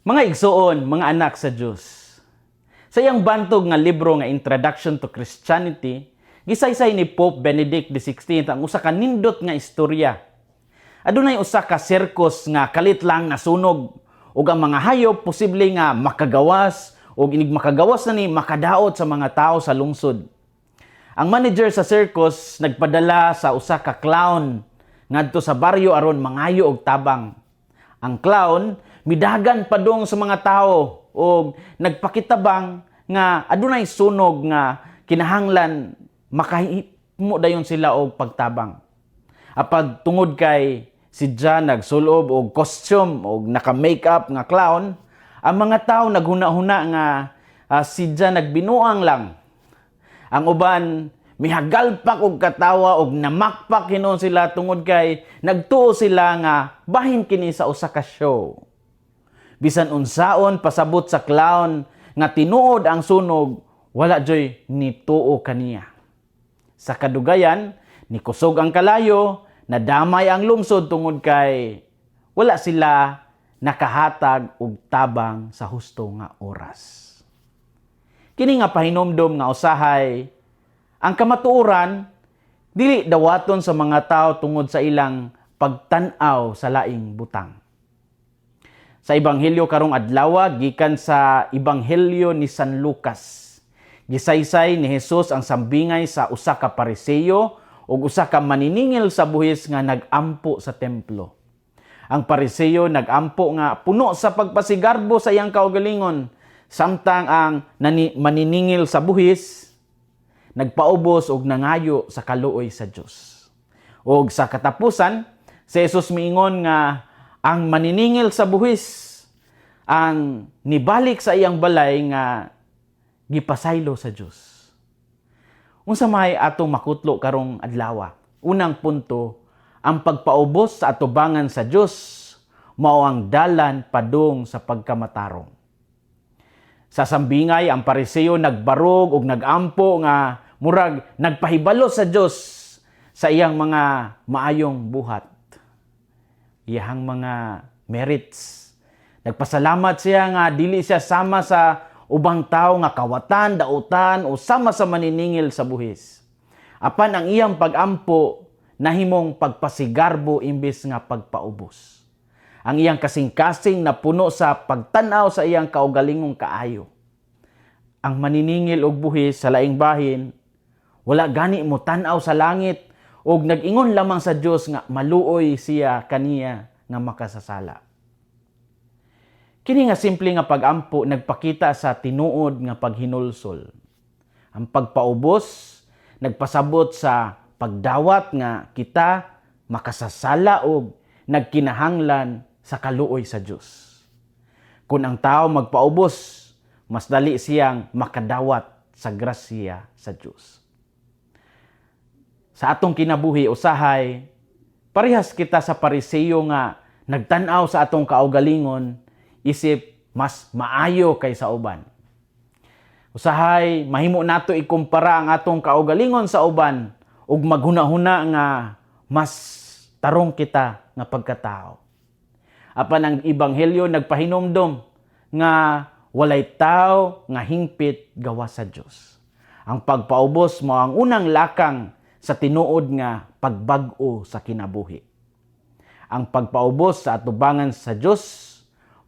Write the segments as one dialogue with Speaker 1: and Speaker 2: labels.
Speaker 1: Mga igsuon, mga anak sa Dios. Sa iyang bantog nga libro nga Introduction to Christianity, gisaysay ni Pope Benedict XVI ang usa ka nindot nga istorya. Adunay usa ka circus nga kalit lang nasunog ug ang mga hayop posible nga makagawas, ug inig makagawas na ni, makadaot sa mga tao sa lungsod. Ang manager sa circus nagpadala sa usa ka clown ngadto sa baryo aron mangayo og tabang. Ang clown midagan padung sa mga tao og nagpakitabang nga adunay sunog nga kinahanglan makahimo dayon sila og pagtabang. Apan tungod kay si John nagsulob og costume og naka-makeup nga clown, ang mga tao naghuna-huna nga si John nagbinuang lang. Ang uban mihagalpak og katawa og namakpak hinuon sila tungod kay nagtuo sila nga bahin kini sa usa ka show. Bisan unsaon pasabot sa clown nga tinuod ang sunog, wala joy nituo kaniya. Sa kadugayan, nikusog ang kalayo, nadamay ang lungsod tungod kay wala sila nakahatag og tabang sa husto nga oras. Kini nga pahinomdom nga usahay ang kamatuoran dili dawaton sa mga tao tungod sa ilang pagtan-aw sa laing butang. Sa ebanghelyo karong adlaw, gikan sa Ebanghelyo ni San Lucas, gisaysay ni Jesus ang sambingay sa usa ka Pariseyo ug usa ka maniningil sa buhis nga nag-ampo sa templo. Ang Pariseyo nag-ampo nga puno sa pagpasigarbo sa iyang kaugalingon, samtang ang maniningil sa buhis nagpaubos og nangayo sa kaluoy sa Dios. Og sa katapusan, si Jesus miingon nga ang maniningil sa buhis ang nibalik sa iyang balay nga gipasaylo sa Dios. Unsa may atong makutlo karong adlaw? Unang punto, ang pagpaubos sa atubangan sa Dios mao ang dalan padung sa pagkamatarong. Sa sambingay, ang Pariseo nagbarog ug nagampo nga murag nagpahibalo sa Dios sa iyang mga maayong buhat, iyang mga merits. Nagpasalamat siya nga dili siya sama sa ubang tao nga kawatan, dautan o sama sa maniningil sa buhis. Apan ang iyang pagampo nahimong pagpasigarbo imbes nga pagpaubos. Ang iyang kasing-kasing napuno sa pagtan-aw sa iyang kaugalingong kaayo. Ang maniningil og buhis, sa laing bahin, wala gani mo tan-aw sa langit og nag-ingon lamang sa Dios nga maluoy siya kaniya nga makasasala. Kini nga simple nga pagampo nagpakita sa tinuod nga paghinulsol. Ang pagpaubos nagpasabot sa pagdawat nga kita makasasala og nagkinahanglan sa kaluoy sa Dios. Kung ang tao magpaubos, mas dali siyang makadawat sa grasya sa Dios. Sa atong kinabuhi, usahay parehas kita sa Pariseo nga nagtan-aw sa atong kaugalingon isip mas maayo kaysa uban. Usahay mahimo nato ikumpara ang atong kaugalingon sa uban ug maghuna-huna nga mas tarong kita nga pagkatao. Apan ang ebanghelyo nagpahinomdom nga walay tao nga hingpit gawas sa Dios. Ang pagpaubos mao ang unang lakang sa tinuod nga pagbag-o sa kinabuhi. Ang pagpaubos sa atubangan sa Dios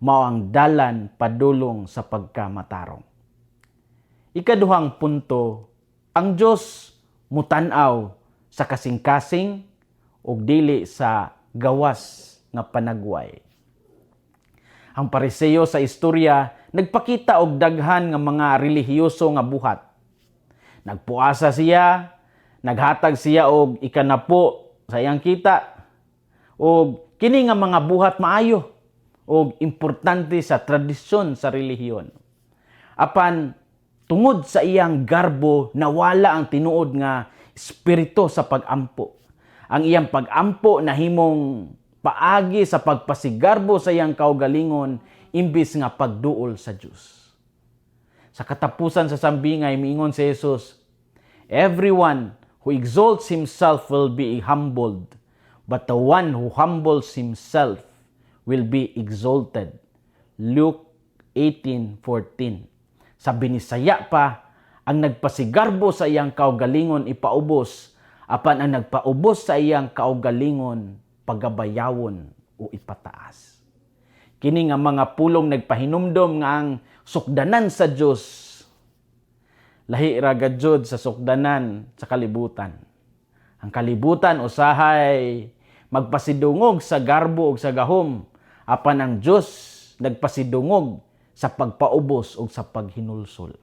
Speaker 1: mao ang dalan padulong sa pagkamatarong. Ikaduhang punto, ang Dios mutan-aw sa kasing-kasing ug dili sa gawas nga panagway. Ang Pariseo sa istorya nagpakita og daghan nga mga relihiyoso nga buhat. Nagpuasa siya, naghatag siya og ikanapo sa iyang kita. Og kini nga mga buhat maayo og importante sa tradisyon sa relihiyon. Apan tungod sa iyang garbo, nawala ang tinuod nga espiritu sa pagampo. Ang iyang pagampo nahimong paagi sa pagpasigarbo sa iyang kaugalingon imbis nga pagduol sa Dios. Sa katapusan sa sambingay, miingon si Jesus, "Everyone who exalts himself will be humbled, but the one who humbles himself will be exalted." Luke 18:14. Sa Binisaya pa, ang nagpasigarbo sa iyang kaugalingon ipaubos, apan ang nagpaubos sa iyang kaugalingon pagabayawon o ipataas. Kini nga mga pulong nagpahinumdom nga ang sukdanan sa Dios lahi ra gayud sa sukdanan sa kalibutan. Ang kalibutan usahay magpasidungog sa garbo ug sa gahom, apan ang Dios nagpasidungog sa pagpaubos ug sa paghinulsol.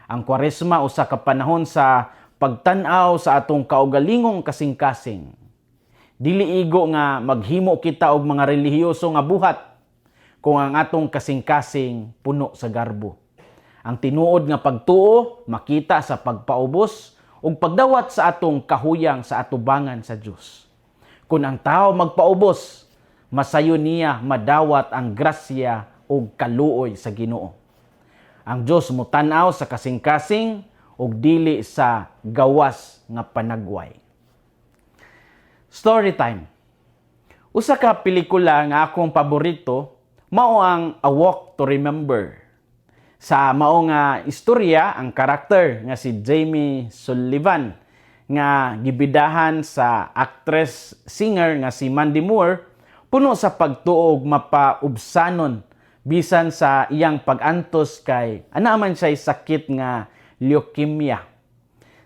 Speaker 1: Ang Kwaresma usa ka panahon sa pagtan-aw sa atong kaugalingong kasing-kasing. Dili igo nga maghimo kita og mga relihiyoso nga buhat kung ang atong kasing-kasing puno sa garbo. Ang tinuod nga pagtuo makita sa pagpaubos ug pagdawat sa atong kahuyang sa atubangan sa Dios. Kung ang tao magpaubos, masayon niya madawat ang grasya ug kaluoy sa Ginoo. Ang Dios motan-aw sa kasing-kasing ug dili sa gawas nga panagway. Story time. Usa ka pelikula nga akong paborito mao ang A Walk to Remember. Sa mao nga istorya, ang karakter nga si Jamie Sullivan nga gibidahan sa actress singer nga si Mandy Moore puno sa pagtuo og mapaubsanon bisan sa iyang pag-antos kay ana man siya sakit nga leukemia.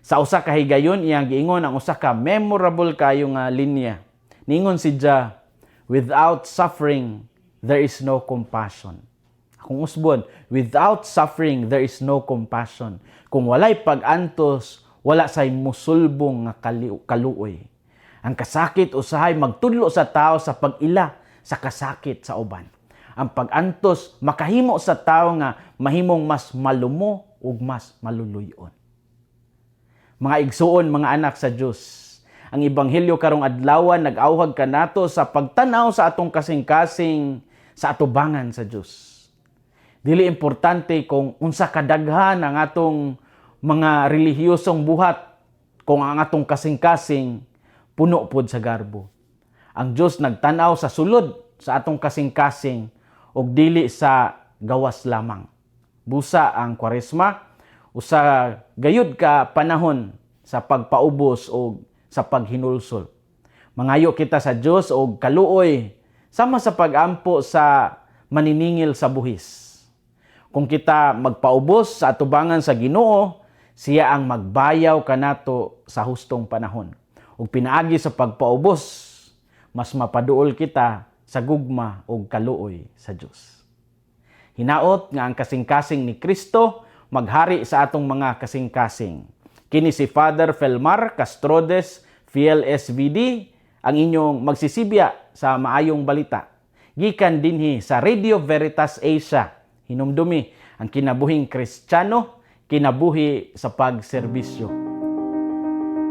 Speaker 1: Sa usa ka higayon, iyang giingon ang usa ka memorable kayo nga linya. Ningon si Ja, "Without suffering, there is no compassion." Akong usbon, without suffering, there is no compassion. Kung walay pag-antos, wala say musulbong nga kaluoy. Ang kasakit usahay magtudlo sa tao sa pag-ila sa kasakit sa uban. Ang pag-antos makahimo sa tao nga mahimong mas malumo ug mas maluluyon. Mga igsuon, mga anak sa Dios, ang ebanghelyo karong adlaw nag-awhag kanato sa pagtan-aw sa atong kasing-kasing sa atubangan sa Dios. Dili importante kung unsa kadaghan ang atong mga relihiyosong buhat kung ang atong kasing-kasing puno pod sa garbo. Ang Dios nagtan-aw sa sulod sa atong kasing-kasing ug dili sa gawas lamang. Busa ang Kwaresma usa gayud ka panahon sa pagpaubos o sa paghinulsol. Mangayo kita sa Dios og kaluoy sama sa pagampo sa maniningil sa buhis. Kung kita magpaubos sa atubangan sa Ginoo, siya ang magbayaw kanato sa hustong panahon. Ug pinaagi sa pagpaubos, mas mapaduol kita sa gugma ug kaluoy sa Dios. Hinaot nga ang kasing-kasing ni Kristo maghari sa atong mga kasing-kasing. Kini si Father Felmar Castrodes, Fiel SVD, ang inyong magsisibya sa maayong balita. Gikan dinhi sa Radio Veritas Asia. Hinumdumi ang kinabuhing Kristiyano, kinabuhi sa pagserbisyo.